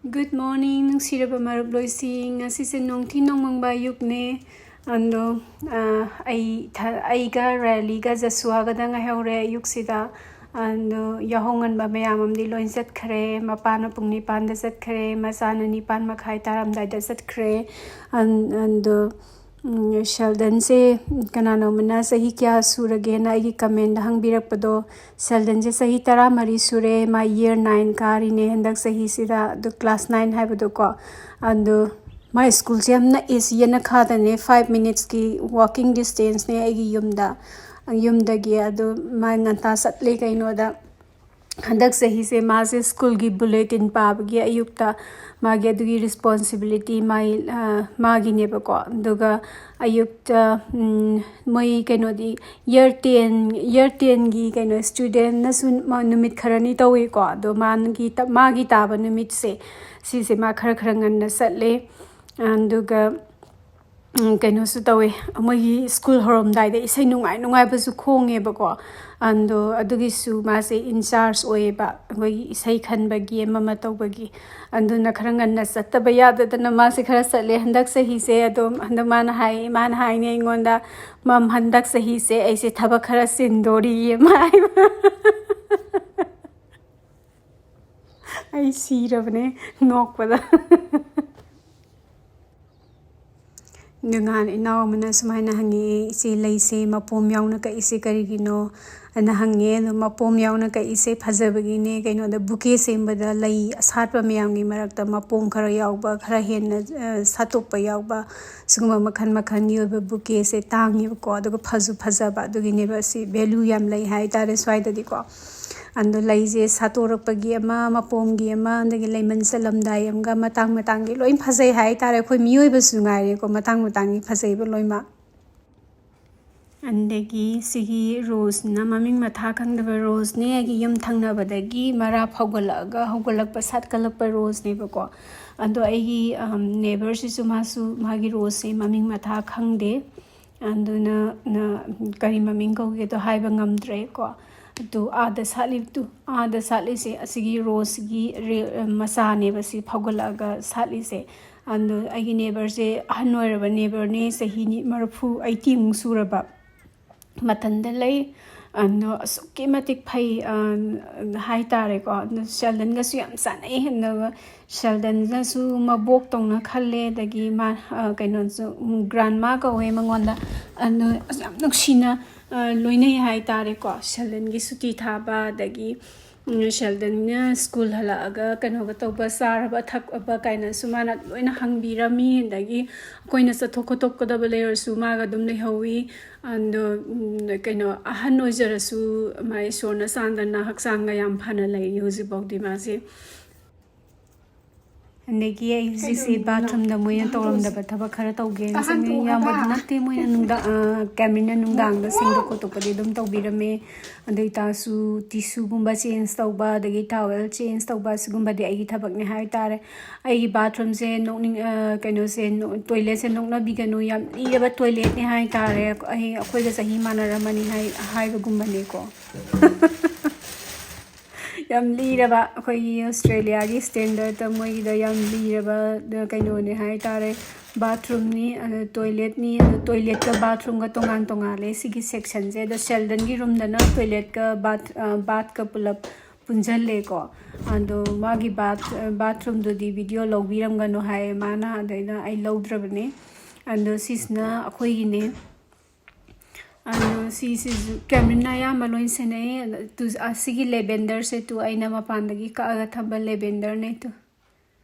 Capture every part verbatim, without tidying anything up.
Good morning, ꯅꯨꯡꯁꯤꯔꯕ ꯃꯔꯨꯞ ꯂꯣꯏꯁꯤꯡ꯫ ꯉꯁꯤꯁꯦ ꯅꯣꯡꯊꯤ ꯅꯣꯡꯃꯪꯕ ꯑꯌꯨꯛꯅꯦ꯫ ꯑꯗꯣ, ꯑ, ꯑꯩ ꯏꯊ-, ꯑꯩꯒ ꯔꯦꯂꯤꯒ ꯖꯁꯨꯋꯥꯒꯗ ꯉꯥꯏꯍꯧꯔꯦ ꯑꯌꯨꯛꯁꯤꯗ꯫ ꯑꯗꯣ ꯌꯥꯍꯧ ꯉꯟꯕ ꯃꯌꯥꯝ ꯑꯃꯗꯤ ꯂꯣꯏ ꯆꯠꯈ꯭ꯔꯦ꯫ ꯃꯄꯥꯅ ꯄꯨꯡ ꯅꯤꯄꯥꯟꯗ ꯆꯠꯈ꯭ꯔꯦ, ꯃꯆꯥꯅ ꯅꯤꯄꯥꯟ ꯃꯈꯥꯏ ꯇꯥꯔꯝꯗꯥꯏꯗ ꯆꯠꯈ꯭ꯔꯦ꯫ ꯑꯟ-, ꯑꯗꯣ, ꯎꯝ, ꯁꯦꯜꯗꯟꯁꯦ ꯀꯅꯥꯅꯣꯝꯃꯅ ꯆꯍꯤ ꯀꯌꯥ ꯁꯨꯔꯒꯦꯅ ꯑꯩꯒꯤ comment ꯍꯪꯕꯤꯔꯛꯄꯗꯣ, ꯁꯦꯜꯗꯟꯁꯦ ꯆꯍꯤ ꯇꯔꯥꯃꯔꯤ ꯁꯨꯔꯦ, ꯃꯥ year nine ꯀꯥꯔꯤꯅꯦ ꯍꯟꯗꯛ ꯆꯍꯤꯁꯤꯗ, ꯑꯗꯨ class nine ꯍꯥꯏꯕꯗꯣꯀꯣ꯫ ꯑꯗꯨ ꯃꯥ ꯁ꯭ꯀꯨꯜꯁꯦ ꯌꯥꯝ ꯅꯛꯑꯦ, ꯁꯤ ꯌꯦꯅꯈꯥꯗꯅꯦ, five minutes ꯀꯤ walking distance ꯅꯦ ꯑꯩꯒꯤ ꯌꯨꯝꯗ, ꯌꯨꯝꯗꯒꯤ꯫ ꯑꯗꯨ ꯃꯥ ꯉꯟꯇꯥ ꯆꯠꯂꯦ ꯀꯩꯅꯣꯗ꯫ ꯍꯟꯗꯛ ꯆꯍꯤꯁꯦ ꯃꯥꯁꯦ ꯁ꯭ꯀꯨꯜꯒꯤ bulletin ꯄꯥꯕꯒꯤ ꯑꯌꯨꯛꯇ ꯃꯥꯒꯤ ꯑꯗꯨꯒꯤ responsibility ꯃꯥꯒꯤ, ꯑ, ꯃꯥꯒꯤꯅꯦꯕꯀꯣ꯫ ꯑꯗꯨꯒ ꯑꯌꯨꯛꯇ, ꯎꯝ, ꯃꯣꯏ ꯀꯩꯅꯣꯗꯤ, year ten, year ten ꯒꯤ ꯀꯩꯅꯣ student ꯅꯁꯨ ꯃ-, ꯅꯨꯃꯤꯠ ꯈꯔꯅꯤ ꯇꯧꯏꯀꯣ꯫ ꯑꯗꯣ ꯃꯥꯒꯤ ꯇ-, ꯃꯥꯒꯤ ꯇꯥꯕ ꯅꯨꯃꯤꯠꯁꯦ, ꯁꯤꯁꯦ ꯃꯥ ꯈꯔ ꯈꯔ ꯉꯟꯅ ꯆꯠꯂꯦ꯫ ꯑꯗꯨꯒ, ꯎꯝ, ꯀꯩꯅꯣꯁꯨ ꯇꯧꯋꯦ, ꯃꯣꯏꯒꯤ ꯁ꯭ꯀꯨꯜ ꯍꯧꯔꯝꯗꯥꯏꯗ ꯏꯁꯩ ꯅꯨꯡꯉꯥꯏ ꯅꯨꯡꯉꯥꯏꯕꯁꯨ ꯈꯣꯡꯉꯦꯕꯀꯣ꯫ ꯑꯗꯣ ꯑꯗꯨꯒꯤꯁꯨ ꯃꯥꯁꯦ in charge ꯑꯣꯏꯌꯦꯕ, ꯑꯩꯈꯣꯏꯒꯤ ꯏꯁꯩ ꯈꯟꯕꯒꯤ ꯑꯃ ꯑꯃ ꯇꯧꯕꯒꯤ꯫ ꯑꯗꯨꯅ ꯈꯔ ꯉꯟꯅ ꯆꯠꯇꯕ ꯌꯥꯗꯗꯅ ꯃꯥꯁꯦ ꯈꯔ ꯆꯠꯂꯦ ꯍꯟꯗꯛ ꯆꯍꯤꯁꯦ꯫ ꯑꯗꯣ ꯍꯟꯗꯛ ꯃꯥꯅ ꯍꯥꯏ, ꯃꯥꯅ ꯍꯥꯏꯅꯦ ꯑꯩꯉꯣꯟꯗ, "ꯃꯝ, ꯍꯟꯗꯛ ꯆꯍꯤꯁꯦ ꯑꯩꯁꯦ ꯊꯕꯛ ꯈꯔ ꯆꯤꯟꯗꯣꯔꯤꯌꯦ", ꯃꯥ ꯍꯥꯏꯕ꯫ ꯑꯩ ꯁꯤꯔꯕꯅꯦ ꯅꯣꯛꯄꯗ꯫ ꯑꯗꯨ ꯉꯍꯥꯟ ꯏꯅꯥꯎ ꯑꯃꯅ ꯁꯨꯃꯥꯏꯅ ꯍꯪꯉꯛꯑꯦ, "ꯏꯆꯦ, ꯂꯩꯁꯦ ꯃꯄꯣꯝ ꯌꯥꯎꯅ ꯀꯛꯏꯁꯦ ꯀꯔꯤꯒꯤꯅꯣ?" ꯑꯅ ꯍꯪꯉꯦ꯫ ꯑꯗꯣ ꯃꯄꯣꯝ ꯌꯥꯎꯅ ꯀꯛꯏꯁꯦ ꯐꯖꯕꯒꯤꯅꯦ꯫ ꯀꯩꯅꯣꯗ bouquet ꯁꯦꯝꯕꯗ ꯂꯩ ꯑꯁꯥꯠꯄ ꯃꯌꯥꯝꯒꯤ ꯃꯔꯛꯇ ꯃꯄꯣꯝ ꯈꯔ ꯌꯥꯎꯕ, ꯈꯔ ꯍꯦꯟꯅ, ꯑ, ꯁꯥꯠꯇꯣꯛꯄ ꯌꯥꯎꯕ, ꯁꯤꯒꯨꯝꯕ ꯃꯈꯜ ꯃꯈꯜꯒꯤ ꯑꯣꯏꯕ bouquet ꯁꯦ ꯇꯥꯡꯉꯦꯕꯀꯣ, ꯑꯗꯨꯒ ꯐꯁꯨ ꯐꯖꯕ, ꯑꯗꯨꯒꯤꯅꯦꯕ ꯁꯤ value ꯌꯥꯝ ꯂꯩ ꯍꯥꯏꯇꯥꯔꯦ ꯁ꯭ꯋꯥꯏꯗꯗꯤꯀꯣ꯫ ꯑꯗꯣ ꯂꯩꯁꯦ ꯁꯥꯠꯇꯣꯔꯛꯄꯒꯤ ꯑꯃ, ꯃꯄꯣꯝꯒꯤ ꯑꯃ, ꯑꯗꯒꯤ ꯂꯩꯃꯟ ꯆꯜꯂꯝꯗꯥꯏ ꯑꯃꯒ, ꯃꯇꯥꯡ ꯃꯇꯥꯡꯒꯤ ꯂꯣꯏ ꯐꯖꯩ ꯍꯥꯏꯇꯥꯔꯦ꯫ ꯑꯩꯈꯣꯏ ꯃꯤꯑꯣꯏꯕꯁꯨ ꯉꯥꯏꯔꯦꯀꯣ, ꯃꯇꯥꯡ ꯃꯇꯥꯡꯒꯤ ꯐꯖꯩꯕ ꯂꯣꯏꯅꯃꯛ꯫ ꯑꯗꯒꯤ ꯁꯤꯒꯤ rose ꯁꯤꯅ ꯃꯃꯤꯡ ꯃꯊꯥ ꯈꯪꯗꯕ rose ꯅꯦ꯫ ꯑꯩꯒꯤ ꯌꯨꯝ ꯊꯪꯅꯕꯗꯒꯤ ꯃꯔꯥ ꯐꯧꯒꯠꯂꯛꯑꯒ ꯍꯧꯒꯠꯂꯛꯄ, ꯁꯥꯠꯀꯠꯂꯛꯄ rose ꯅꯦꯕꯀꯣ꯫ ꯑꯗꯣ ꯑꯩꯒꯤ, ꯑꯝ, neighbour ꯁꯤꯁꯨ ꯃꯥꯁꯨ ꯃꯥꯒꯤ rose ꯁꯦ ꯃꯃꯤꯡ ꯃꯊꯥ ꯈꯪꯗꯦ꯫ ꯑꯗꯨꯅ, ꯅ-, ꯀꯔꯤ ꯃꯃꯤꯡ ꯀꯧꯒꯦꯗꯣ ꯍꯥꯏꯕ ꯉꯝꯗ꯭ꯔꯦꯀꯣ꯫ ꯑꯗꯨ ꯑꯥꯗ ꯁꯥꯠꯂꯤ, ꯇꯨ, ꯑꯥꯗ ꯁꯥꯠꯂꯤꯁꯦ ꯑꯁꯤꯒꯤ ꯔꯣꯁꯀꯤ ꯔꯦ-, ꯃꯆꯥꯅꯦꯕ ꯁꯤ ꯐꯥꯎꯒꯠꯂꯛꯑꯒ ꯁꯥꯠꯂꯤꯁꯦ꯫ ꯑꯗꯣ ꯑꯩꯒꯤ ꯅꯦꯕꯔꯁꯦ ꯑꯍꯟ ꯑꯣꯏꯔꯕ ꯅꯦꯕꯔꯅꯦ, ꯆꯍꯤ ꯃꯔꯤꯐꯨ, ꯑꯩꯠꯇꯤꯃꯨꯛ ꯁꯨꯔꯕ ꯃꯇꯝꯗ ꯂꯩ꯫ ꯑꯗꯣ ꯑꯁꯨꯛꯀꯤ ꯃꯇꯤꯛ ꯐꯩ, ꯑ, ꯍꯥꯏꯇꯥꯔꯦꯀꯣ꯫ ꯑꯗꯣ ꯁꯦꯜꯗꯟꯒꯁꯨ ꯌꯥꯝ ꯆꯥꯟꯅꯩ꯫ ꯑꯗꯨꯒ ꯁꯦꯜꯗꯟꯅꯁꯨ ꯃꯕꯣꯛꯇꯧꯅ ꯈꯜꯂꯦ꯫ ꯑꯗꯒꯤ ꯃꯥ, ꯑ, ꯀꯩꯅꯣꯁꯨ, ꯎꯝ, ꯒ꯭ꯔꯥꯟꯃꯥ ꯀꯧꯋꯦ ꯃꯉꯣꯟꯗ꯫ ꯑꯗꯣ ꯑꯁ, ꯌꯥꯝ ꯅꯨꯡꯁꯤꯅ, ꯑ, ꯂꯣꯏꯅꯩ ꯍꯥꯏꯇꯥꯔꯦꯀꯣ꯫ ꯁꯦꯜꯗꯟꯒꯤ ꯁꯨꯇꯤ ꯊꯥꯕ, ꯑꯗꯒꯤ, ꯎꯝ, ꯁꯦꯜꯗꯟꯅ ꯁ꯭ꯀꯨꯜ ꯍꯜꯂꯛꯑꯒ ꯀꯩꯅꯣꯒ ꯇꯧꯕ, ꯆꯥꯔꯕ ꯊꯛꯑꯕ ꯀꯥꯏꯅꯁꯨ ꯃꯥꯅ ꯂꯣꯏꯅ ꯍꯪꯕꯤꯔꯝꯃꯤ꯫ ꯑꯗꯒꯤ ꯑꯩꯈꯣꯏꯅ ꯆꯠꯊꯣꯛ ꯈꯣꯠꯇꯣꯛꯀꯗꯕ ꯂꯩꯔꯁꯨ ꯃꯥꯒ ꯑꯗꯨꯝ ꯂꯩꯍꯧꯋꯤ꯫ ꯑꯗꯣ, ꯎꯝ, ꯀꯩꯅꯣ, ꯑꯍꯟ ꯑꯣꯏꯖꯔꯁꯨ ꯃꯥ ꯏꯁꯣꯔꯅ ꯆꯥꯟꯗꯅ ꯍꯛꯆꯥꯡꯒ ꯌꯥꯝ ꯐꯅ ꯂꯩꯔꯤ ꯍꯧꯖꯤꯛꯐꯥꯎꯗꯤ ꯃꯥꯁꯦ꯫ ꯑꯗꯒꯤ ꯑꯩ ꯍꯧꯖꯤꯛꯁꯦ ꯀꯩꯗꯧꯔꯤꯅꯣ? ꯕꯥꯊꯔꯨꯝꯗ ꯃꯣꯏꯅ ꯇꯧꯔꯝꯗꯕ ꯊꯕꯛ ꯈꯔ ꯇꯧꯒꯦꯅ ꯆꯪꯉꯦ꯫ ꯇꯍꯟꯗꯣꯛꯑꯣ ꯌꯥꯝꯕꯗꯤ ꯍꯥꯏꯕ꯫ ꯅꯠꯇꯦ, ꯃꯣꯏꯅ ꯅꯨꯡꯗꯥꯡ, ꯑ, ꯀꯦꯃꯤꯟꯅ ꯅꯨꯡꯗꯥꯡꯗ ꯁꯦꯡꯗꯣꯛ ꯈꯣꯠꯇꯣꯛꯄꯗꯤ ꯑꯗꯨꯝ ꯇꯧꯕꯤꯔꯝꯃꯦ꯫ ꯑꯗꯨ ꯑꯣꯏꯇꯥꯔꯁꯨ ꯇꯤꯁꯨꯒꯨꯝꯕ ꯆꯦꯟꯖ ꯇꯧꯕ, ꯑꯗꯒꯤ ꯇꯥꯋꯦꯜ ꯆꯦꯟꯖ ꯇꯧꯕ, ꯁꯤꯒꯨꯝꯕꯗꯤ ꯑꯩꯒꯤ ꯊꯕꯛꯅꯦ ꯍꯥꯏꯇꯥꯔꯦ꯫ ꯑꯩꯒꯤ ꯕꯥꯊꯔꯨꯝꯁꯦ ꯅꯣꯛꯅꯤꯡ-, ꯑ, ꯀꯩꯅꯣꯁꯦ, ꯅꯣ-, ꯇꯣꯏꯂꯦꯠꯁꯦ ꯅꯣꯛꯅꯕꯤꯒꯅꯨ, ꯌꯥꯝ ꯂꯤꯔꯕ ꯇꯣꯏꯂꯦꯠꯅꯦ ꯍꯥꯏꯇꯥꯔꯦ꯫ ꯑꯩ, ꯑꯩꯈꯣꯏꯒ ꯆꯍꯤ ꯃꯥꯟꯅꯔꯝꯃꯅꯤ ꯍꯥꯏ-, ꯍꯥꯏꯕꯒꯨꯝꯕꯅꯦꯀꯣ꯫ ꯌꯥꯝ ꯂꯤꯔꯕ, ꯑꯩꯈꯣꯏꯒꯤ ꯑꯣꯁꯇ꯭ꯔꯦꯂꯤꯌꯥꯒꯤ ꯁ꯭ꯇꯦꯟꯗꯔꯠꯇ ꯃꯣꯏꯒꯤꯗ ꯌꯥꯝ ꯂꯤꯔꯕ, ꯑ, ꯀꯩꯅꯣꯅꯦ ꯍꯥꯏꯇꯥꯔꯦ꯫ ꯕꯥꯊꯔꯨꯝꯅꯤ, ꯑꯗ ꯇꯣꯏꯂꯦꯠꯅꯤ, ꯑꯗ ꯇꯣꯏꯂꯦꯠꯀ ꯕꯥꯊꯔꯨꯝꯒ ꯇꯣꯉꯥꯟ ꯇꯣꯉꯥꯜꯂꯦ ꯁꯤꯒꯤ ꯁꯦꯛꯁꯟꯁꯦ꯫ ꯑꯗꯣ ꯁꯦꯜꯗꯟꯒꯤ ꯔꯨꯝꯗꯅ ꯇꯣꯏꯂꯦꯠꯀ ꯕꯥꯊ-, ꯑ, ꯕꯥꯊꯀ ꯄꯨꯂꯞ ꯄꯨꯟꯁꯤꯜꯂꯦꯀꯣ꯫ ꯑꯗꯣ ꯃꯥꯒꯤ ꯕꯥꯊ-, ꯑ, ꯕꯥꯊꯔꯨꯝꯗꯨꯗꯤ ꯚꯤꯗꯤꯑꯣ ꯂꯧꯕꯤꯔꯝꯒꯅꯨ ꯍꯥꯏꯌꯦ ꯃꯥꯅ, ꯑꯗ ꯑꯩꯅ, ꯑꯩ ꯂꯧꯗ꯭ꯔꯕꯅꯦ꯫ ꯑꯗꯣ ꯁꯤꯁꯤꯅ ꯑꯩꯈꯣꯏꯒꯤꯅꯦ꯫ ꯑꯗꯣ ꯁꯤꯁꯤꯁꯨ ꯀꯦꯃꯤꯟꯅ ꯑꯌꯥꯝꯕ ꯂꯣꯏ ꯁꯦꯟꯅꯩ꯫ ꯑꯗꯣ ꯇꯨ-, ꯑꯁꯤꯒꯤ ꯂꯦꯕꯦꯟꯗꯔꯁꯦ ꯇꯨ ꯑꯩꯅ ꯃꯄꯥꯟꯗꯒꯤ ꯀꯛꯑꯒ ꯊꯝꯕ ꯂꯦꯕꯦꯟꯗꯔꯅꯦ ꯇꯨ꯫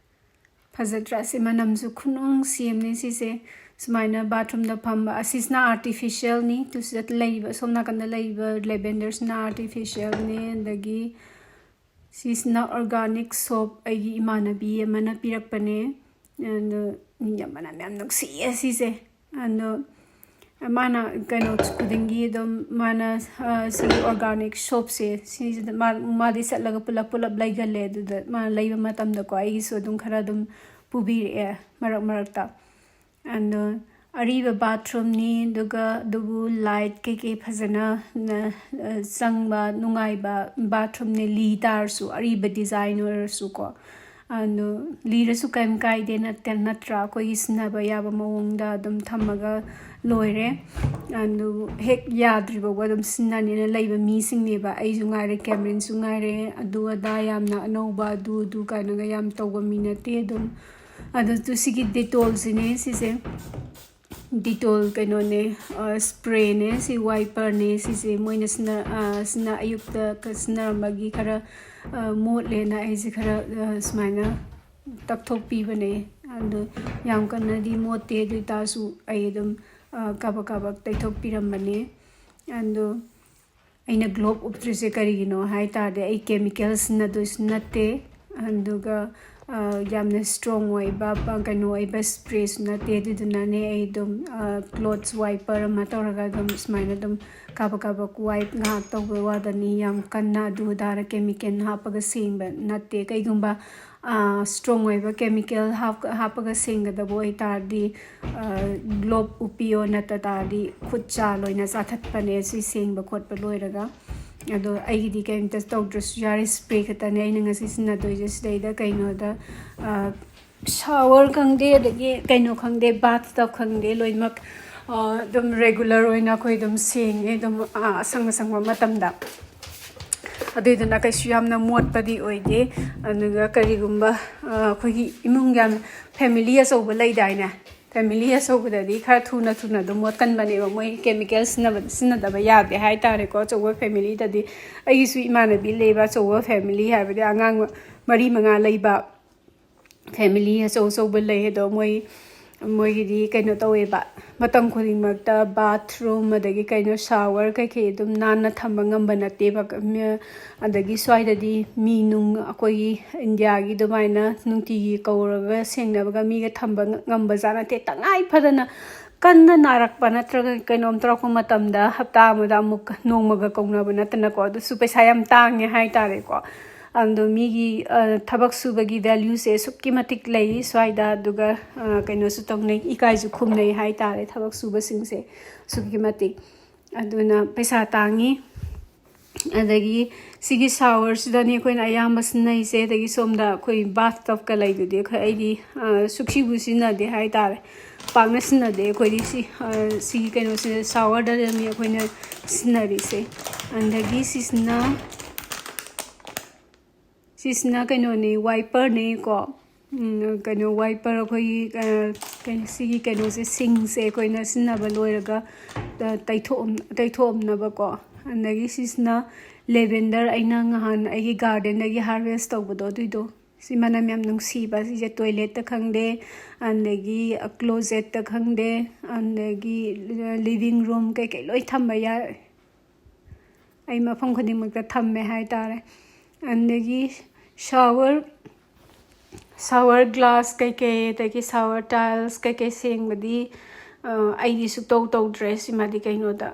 ꯐꯖꯗ꯭ꯔꯥ? ꯁꯤ ꯃꯅꯝꯁꯨ ꯈꯨꯅꯨꯡꯁꯤ ꯑꯃꯅꯤ ꯁꯤꯁꯦ꯫ ꯁꯨꯃꯥꯏꯅ ꯕꯥꯊꯔꯨꯝꯗ ꯐꯝꯕ, ꯑꯁꯤꯁꯤꯅ ꯑꯥꯔꯇꯤꯐꯤꯁꯦꯜꯅꯤ꯫ ꯇꯨ ꯁꯤꯗ ꯂꯩꯔꯤꯕ, ꯁꯣꯝ ꯅꯥꯀꯟꯗ ꯂꯩꯔꯤꯕ ꯂꯦꯕꯦꯟꯗꯔꯁꯤꯅ ꯑꯥꯔꯇꯤꯐꯤꯁꯦꯜꯅꯦ꯫ ꯑꯗꯒꯤ ꯁꯤꯁꯤꯅ ꯑꯣꯔꯒꯥꯅꯤꯛ ꯁꯣꯞ, ꯑꯩꯒꯤ ꯏꯃꯥꯟꯅꯕꯤ ꯑꯃꯅ ꯄꯤꯔꯛꯄꯅꯦ꯫ ꯑꯗꯣ ꯌꯥꯝ, ꯃꯅꯝ ꯌꯥꯝ ꯅꯨꯡꯁꯤꯌꯦ ꯁꯤꯁꯦ꯫ ꯑꯗꯣ ꯃꯥꯅ ꯀꯩꯅꯣ ꯈꯨꯗꯤꯡꯒꯤ ꯑꯗꯨꯝ ꯃꯥꯅ, ꯑ, ꯁꯤꯒꯤ ꯑꯣꯔꯒꯥꯅꯤꯛ ꯁꯣꯞꯁꯦ, ꯁꯤꯁꯤꯗ ꯃꯥ, ꯃꯥꯗꯤ ꯆꯠꯂꯒ ꯄꯨꯂꯞ ꯄꯨꯂꯞ ꯂꯩꯒꯜꯂꯦ꯫ ꯑꯗꯨꯗ ꯃꯥꯅ ꯂꯩꯕ ꯃꯇꯝꯗꯀꯣ, ꯑꯩꯒꯤꯁꯨ ꯑꯗꯨꯝ ꯈꯔ ꯑꯗꯨꯝ ꯄꯨꯕꯤꯔꯛꯑꯦ ꯃꯔꯛ ꯃꯔꯛꯇ꯫ ꯑꯗꯣ ꯑꯔꯤꯕ ꯕꯥꯊꯔꯨꯝꯅꯤ, ꯑꯗꯨꯒ ꯑꯗꯨꯕꯨ ꯂꯥꯏꯠ ꯀꯩꯀꯩ ꯐꯖꯅ ꯆꯪꯕ ꯅꯨꯡꯉꯥꯏꯕ ꯕꯥꯊꯔꯨꯝꯅꯤ꯫ ꯂꯤ ꯇꯥꯔꯁꯨ, ꯑꯔꯤꯕ ꯗꯤꯖꯥꯏꯟ ꯑꯣꯏꯔꯁꯨꯀꯣ꯫ ꯑꯗꯨ ꯂꯤꯔꯁꯨ ꯀꯔꯤꯝ ꯀꯥꯏꯗꯦ, ꯅꯠꯇ꯭ꯔꯥ? ꯑꯩꯈꯣꯏꯒꯤ ꯁꯤꯖꯤꯟꯅꯕ ꯌꯥꯕ ꯃꯑꯣꯡꯗ ꯑꯗꯨꯝ ꯊꯝꯃꯒ ꯂꯣꯏꯔꯦ꯫ ꯑꯗꯨ ꯍꯦꯛ ꯌꯥꯗ꯭ꯔꯤꯕ ꯐꯥꯎꯕ ꯑꯗꯨꯝ ꯁꯤꯖꯤꯟꯅꯅꯤꯅ ꯂꯩꯕ ꯃꯤꯁꯤꯡꯅꯦꯕ꯫ ꯑꯩꯁꯨ ꯉꯥꯏꯔꯦ, ꯀꯦꯃꯔꯤꯟꯁꯨ ꯉꯥꯏꯔꯦ, ꯑꯗꯨ ꯑꯗꯥ ꯌꯥꯝꯅ ꯑꯅꯧꯕ ꯑꯗꯨ ꯑꯗꯨ ꯀꯥꯏꯅꯒ ꯌꯥꯝ ꯇꯧꯕ ꯃꯤ ꯅꯠꯇꯦ꯫ ꯑꯗꯨꯝ ꯑꯗꯨ ꯁꯤꯒꯤ ꯗꯤꯇꯣꯜꯁꯤꯅꯦ ꯁꯤꯁꯦ꯫ ꯗꯤꯇꯣꯜ ꯀꯩꯅꯣꯅꯦ, ꯏꯁꯄ꯭ꯔꯦꯅꯦ꯫ ꯁꯤ ꯋꯥꯏꯄꯔꯅꯦ꯫ ꯁꯤꯁꯦ ꯃꯣꯏꯅ ꯁꯤꯅ ꯁꯤꯅ ꯑꯌꯨꯛꯇ ꯁꯤꯖꯤꯟꯅꯔꯝꯕꯒꯤ ꯈꯔ ꯃꯣꯠꯂꯦꯅ ꯑꯩꯁꯦ ꯈꯔ ꯁꯨꯃꯥꯏꯅ ꯇꯛꯊꯣꯛꯄꯤꯕꯅꯦ꯫ ꯑꯗꯣ ꯌꯥꯝ ꯀꯟꯅꯗꯤ ꯃꯣꯠꯇꯦ꯫ ꯑꯗꯨ ꯑꯣꯏꯇꯥꯔꯁꯨ ꯑꯩ ꯑꯗꯨꯝ ꯀꯥꯕꯛ ꯀꯥꯕꯛ ꯇꯩꯊꯣꯛꯄꯤꯔꯝꯕꯅꯦ꯫ ꯑꯗꯣ ꯑꯩꯅ ꯒ꯭ꯂꯣꯞ ꯎꯞꯇ꯭ꯔꯤꯁꯦ ꯀꯔꯤꯒꯤꯅꯣ ꯍꯥꯏ ꯇꯥꯔꯗꯤ, ꯑꯩ ꯀꯦꯃꯤꯀꯦꯜ ꯁꯤꯖꯤꯟꯅꯗꯣꯏꯁꯨ ꯅꯠꯇꯦ, ꯑꯗꯨꯒ ꯌꯥꯝꯅ ꯏꯁꯇ꯭ꯔꯣꯡ ꯑꯣꯏꯕ ꯀꯩꯅꯣ ꯑꯣꯏꯕ ꯏꯁꯄ꯭ꯔꯦꯁꯨ ꯅꯠꯇꯦ꯫ ꯑꯗꯨꯗꯨꯅꯅꯦ ꯑꯩ ꯑꯗꯨꯝ ꯀ꯭ꯂꯣꯠꯁ ꯋꯥꯏꯄꯔ ꯑꯃ ꯇꯧꯔꯒ ꯑꯗꯨꯝ ꯁꯨꯃꯥꯏꯅ ꯑꯗꯨꯝ ꯀꯥꯕꯛ ꯀꯥꯕꯛ ꯋꯥꯏꯞ ꯉꯥꯏꯍꯥꯛ ꯇꯧꯕ ꯋꯥꯗꯅꯤ꯫ ꯌꯥꯝ ꯀꯟꯅ ꯑꯗꯨ ꯑꯗꯥꯅ ꯀꯦꯃꯤꯀꯦꯜ ꯍꯥꯞꯄꯒ ꯁꯦꯡꯕ ꯅꯠꯇꯦ꯫ ꯀꯩꯒꯨꯝꯕ ꯏꯁꯇ꯭ꯔꯣꯡ ꯑꯣꯏꯕ ꯀꯦꯃꯤꯀꯦꯜ ꯍꯥꯞꯄꯒ ꯁꯦꯡꯒꯗꯕ ꯑꯣꯏꯇꯥꯔꯗꯤ, ꯒ꯭ꯂꯣꯞ ꯎꯞꯄꯤꯌꯣ, ꯅꯠꯇ ꯇꯥꯔꯗꯤ ꯈꯨꯠ ꯆꯥ ꯂꯣꯏꯅ ꯆꯥꯊꯠꯄꯅꯦ ꯁꯤ ꯁꯦꯡꯕ ꯈꯣꯠꯄ ꯂꯣꯏꯔꯒ꯫ ꯑꯗꯣ ꯑꯩꯒꯤꯗꯤ ꯀꯩꯝꯇ ꯇꯧꯗ꯭ꯔꯁꯨ ꯌꯥꯔꯦ, ꯏꯁꯄ꯭ꯔꯦ ꯈꯛꯇꯅꯦ ꯑꯩꯅ ꯉꯁꯤ ꯁꯤꯖꯤꯟꯅꯗꯣꯏꯁꯦ꯫ ꯁꯤꯗꯩꯗ ꯀꯩꯅꯣꯗ ꯁꯥꯋꯔ ꯈꯪꯗꯦ, ꯑꯗꯒꯤ ꯀꯩꯅꯣ ꯈꯪꯗꯦ, ꯕꯥꯊ ꯇꯕ ꯈꯪꯗꯦ, ꯂꯣꯏꯅꯃꯛ ꯑꯗꯨꯝ ꯔꯦꯒꯨꯂꯔ ꯑꯣꯏꯅ ꯑꯩꯈꯣꯏ ꯑꯗꯨꯝ ꯁꯦꯡꯉꯦ ꯑꯗꯨꯝ ꯑꯁꯪ ꯑꯁꯪꯕ ꯃꯇꯝꯗ꯫ ꯑꯗꯨꯏꯗꯨꯅ ꯀꯩꯁꯨ ꯌꯥꯝꯅ ꯃꯣꯠꯄꯗꯤ ꯑꯣꯏꯗꯦ꯫ ꯑꯗꯨꯒ ꯀꯔꯤꯒꯨꯝꯕ ꯑꯩꯈꯣꯏꯒꯤ ꯏꯃꯨꯡ ꯌꯥꯝ ꯐꯦꯃꯤꯂꯤ ꯑꯆꯧꯕ ꯂꯩꯗꯥꯏꯅꯦ, ꯐꯦꯃꯤꯂꯤ ꯑꯆꯧꯕꯗꯗꯤ ꯈꯔ ꯊꯨꯅ ꯊꯨꯅ ꯑꯗꯨꯝ ꯃꯣꯠꯀꯟꯕꯅꯦꯕ꯫ ꯃꯣꯏ ꯀꯦꯃꯤꯀꯦꯜ ꯁꯤꯖꯤꯟꯅꯕ ꯁꯤꯖꯤꯟꯅꯗꯕ ꯌꯥꯗꯦ ꯍꯥꯏꯇꯥꯔꯦꯀꯣ꯫ ꯑꯆꯧꯕ ꯐꯦꯃꯤꯂꯤꯗꯗꯤ, ꯑꯩꯒꯤꯁꯨ ꯏꯃꯥꯟꯅꯕꯤ ꯂꯩꯕ, ꯑꯆꯧꯕ ꯐꯦꯃꯤꯂꯤ ꯍꯥꯏꯕꯗꯤ ꯑꯉꯥꯡ ꯃꯔꯤ ꯃꯉꯥ ꯂꯩꯕ ꯐꯦꯃꯤꯂꯤ ꯑꯆꯧ ꯑꯆꯧꯕ ꯂꯩ꯫ ꯑꯗꯣ ꯃꯣꯏ ꯃꯣꯏꯒꯤꯗꯤ ꯀꯩꯅꯣ ꯇꯧꯋꯦꯕ, ꯃꯇꯝ ꯈꯨꯗꯤꯡꯃꯛꯇ ꯕꯥꯊꯔꯨꯝ ꯑꯗꯒꯤ ꯀꯩꯅꯣ ꯁꯥꯋꯔ ꯀꯩꯀꯩ ꯑꯗꯨꯝ ꯅꯥꯟꯅ ꯊꯝꯕ ꯉꯝꯕ ꯅꯠꯇꯦꯕ꯫ ꯑꯗꯒꯤ ꯁ꯭ꯋꯥꯏꯗꯗꯤ ꯃꯤ ꯅꯨꯡ ꯑꯩꯈꯣꯏꯒꯤ ꯏꯟꯗꯤꯌꯥꯒꯤ ꯑꯗꯨꯃꯥꯏꯅ ꯅꯨꯡꯇꯤꯒꯤ ꯀꯧꯔꯒ ꯁꯦꯡꯅꯕꯒ ꯃꯤꯒ ꯊꯝꯕ ꯉꯝꯕ ꯖꯥꯠ ꯅꯠꯇꯦ꯫ ꯇꯉꯥꯏ ꯐꯗꯅ ꯀꯟꯅ ꯅꯥꯔꯛꯄ ꯅꯠꯇ꯭ꯔꯒ ꯀꯩꯅꯣꯝ ꯇꯧꯔꯛꯄ ꯃꯇꯝꯗ ꯍꯞꯇꯥ ꯑꯃꯗ ꯑꯃꯨꯛ ꯅꯣꯡꯃꯒ ꯀꯧꯅꯕ ꯅꯠꯇꯅꯀꯣ꯫ ꯑꯗꯨꯁꯨ ꯄꯩꯁꯥ ꯌꯥꯝ ꯇꯥꯡꯉꯦ ꯍꯥꯏꯇꯥꯔꯦꯀꯣ꯫ ꯑꯗꯣ ꯃꯤꯒꯤ ꯊꯕꯛ ꯁꯨꯕꯒꯤ ꯚꯦꯂ꯭ꯌꯨꯁꯦ ꯑꯁꯨꯛꯀꯤ ꯃꯇꯤꯛ ꯂꯩ ꯁ꯭ꯋꯥꯏꯗ꯫ ꯑꯗꯨꯒ ꯀꯩꯅꯣꯁꯨ ꯇꯧꯅꯩ, ꯏꯀꯥꯏꯁꯨ ꯈꯨꯝꯅꯩ ꯍꯥꯏ ꯇꯥꯔꯦ ꯊꯕꯛ ꯁꯨꯕꯁꯤꯡꯁꯦ ꯑꯁꯨꯛꯀꯤ ꯃꯇꯤꯛ꯫ ꯑꯗꯨꯅ ꯄꯩꯁꯥ ꯇꯥꯡꯉꯤ꯫ ꯑꯗꯒꯤ ꯁꯤꯒꯤ ꯁꯥꯋꯔꯁꯤꯗꯅꯤ ꯑꯩꯈꯣꯏꯅ ꯑꯌꯥꯝꯕ ꯁꯤꯖꯤꯟꯅꯩꯁꯦ꯫ ꯑꯗꯒꯤ ꯁꯣꯝꯗ ꯑꯩꯈꯣꯏ ꯕꯥꯊ ꯇꯞꯀ ꯂꯩꯗꯨꯗꯤ ꯑꯩꯈꯣꯏ, ꯑꯩꯗꯤ ꯁꯨꯛꯁꯤꯕꯨ ꯁꯤꯖꯤꯟꯅꯗꯦ ꯍꯥꯏ ꯇꯥꯔꯦ꯫ ꯄꯥꯛꯅ ꯁꯤꯖꯤꯟꯅꯗꯦ ꯑꯩꯈꯣꯏꯗꯤ ꯁꯤ꯫ ꯁꯤꯒꯤ ꯀꯩꯅꯣꯁꯦ, ꯁꯥꯋꯔꯗꯅꯤ ꯑꯩꯈꯣꯏꯅ ꯁꯤꯖꯤꯟꯅꯔꯤꯁꯦ꯫ ꯑꯗꯒꯤ ꯁꯤꯁꯤꯅ ꯁꯤꯁꯤꯅ ꯀꯩꯅꯣꯅꯦ, ꯋꯥꯏꯄꯔꯅꯦꯀꯣ꯫ ꯀꯩꯅꯣ, ꯋꯥꯏꯄꯔ ꯑꯩꯈꯣꯏꯒꯤ ꯀꯩꯅꯣ, ꯁꯤꯒꯤ ꯀꯩꯅꯣꯁꯦ, ꯁꯤꯡꯁꯦ ꯑꯩꯈꯣꯏꯅ ꯁꯤꯖꯤꯟꯅꯕ ꯂꯣꯏꯔꯒ ꯇꯩꯊꯣꯛꯑꯝ-, ꯇꯩꯊꯣꯛꯑꯝꯅꯕꯀꯣ꯫ ꯑꯗꯒꯤ ꯁꯤꯁꯤꯅ ꯂꯦꯚꯦꯟꯗꯔ, ꯑꯩꯅ ꯅꯍꯥꯟ ꯑꯩꯒꯤ ꯒꯥꯔꯗꯦꯟꯗꯒꯤ ꯍꯥꯔꯚꯦꯁ ꯇꯧꯕꯗꯣ, ꯑꯗꯨꯏꯗꯣ꯫ ꯁꯤ ꯃꯅꯝ ꯌꯥꯝ ꯅꯨꯡꯁꯤꯕ꯫ ꯁꯤꯁꯦ ꯇꯣꯏꯂꯦꯠꯇ ꯈꯪꯗꯦ, ꯑꯗꯒꯤ ꯀ꯭ꯂꯣꯖꯦꯠꯇ ꯈꯪꯗꯦ, ꯑꯗꯒꯤ ꯂꯤꯚꯤꯡ ꯔꯨꯝ ꯀꯩꯀꯩ ꯂꯣꯏ ꯊꯝꯕ ꯌꯥꯏ꯫ ꯑꯩ ꯃꯐꯝ ꯈꯨꯗꯤꯡꯃꯛꯇ ꯊꯝꯃꯦ ꯍꯥꯏ ꯇꯥꯔꯦ꯫ ꯑꯗꯒꯤ ꯁꯥꯋꯔ, ꯁꯥꯋꯔ ꯒ꯭ꯂꯥꯁ ꯀꯩꯀꯩ, ꯑꯗꯒꯤ ꯁꯥꯋꯔ ꯇꯥꯏꯜꯁ ꯀꯩꯀꯩ ꯁꯦꯡꯕꯗꯤ, ꯑꯩꯗꯤ ꯁꯨꯛꯇꯧ ꯇꯧꯗ꯭ꯔꯦ꯫ ꯁꯤꯃꯗꯤ ꯀꯩꯅꯣꯗ,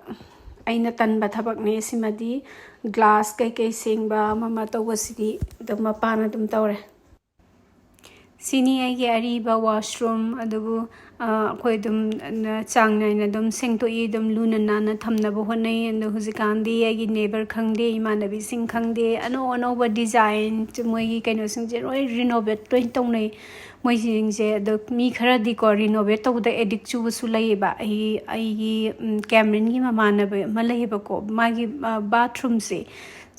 ꯑꯩꯅ ꯇꯟꯕ ꯊꯕꯛꯅꯦ꯫ ꯁꯤꯃꯗꯤ ꯒ꯭ꯂꯥꯁ ꯀꯩꯀꯩ ꯁꯦꯡꯕ ꯑꯃ ꯑꯃ ꯇꯧꯕꯁꯤꯗꯤ ꯑꯗꯨꯝ ꯃꯄꯥꯅ ꯑꯗꯨꯝ ꯇꯧꯔꯦ꯫ ꯁꯤꯅꯤ ꯑꯩꯒꯤ ꯑꯔꯤꯕ ꯋꯥꯁꯔꯨꯝ꯫ ꯑꯗꯨꯕꯨ ꯑꯩꯈꯣꯏ ꯑꯗꯨꯝ ꯆꯥꯡ ꯅꯥꯏꯅ ꯑꯗꯨꯝ ꯁꯦꯡꯗꯣꯛꯏ, ꯑꯗꯨꯝ ꯂꯨꯅ ꯅꯥꯟꯅ ꯊꯝꯅꯕ ꯍꯣꯠꯅꯩ꯫ ꯑꯗꯣ ꯍꯧꯖꯤꯛꯀꯥꯟꯗꯤ ꯑꯩꯒꯤ ꯅꯦꯕꯔ ꯈꯪꯗꯦ, ꯏꯃꯥꯟꯅꯕꯤꯁꯤꯡ ꯈꯪꯗꯦ, ꯑꯅꯧ ꯑꯅꯧꯕ ꯗꯤꯖꯥꯏꯟ, ꯃꯣꯏꯒꯤ ꯀꯩꯅꯣꯁꯤꯡꯁꯦ ꯂꯣꯏ ꯔꯤꯅꯣꯚꯦꯠ ꯂꯣꯏ ꯇꯧꯅꯩ ꯃꯣꯏꯁꯤꯡꯁꯦ꯫ ꯑꯗꯣ ꯃꯤ ꯈꯔꯗꯤꯀꯣ, ꯔꯤꯅꯣꯚꯦꯠ ꯇꯧꯕꯗ ꯑꯦꯗꯤꯛ ꯆꯨꯕꯁꯨ ꯂꯩꯌꯦꯕ꯫ ꯑꯩ, ꯑꯩꯒꯤ ꯀꯦꯝꯔꯤꯟꯒꯤ ꯃꯃꯥꯟꯅꯕ ꯑꯃ ꯂꯩꯌꯦꯕꯀꯣ, ꯃꯥꯒꯤ ꯕꯥꯊꯔꯨꯝꯁꯦ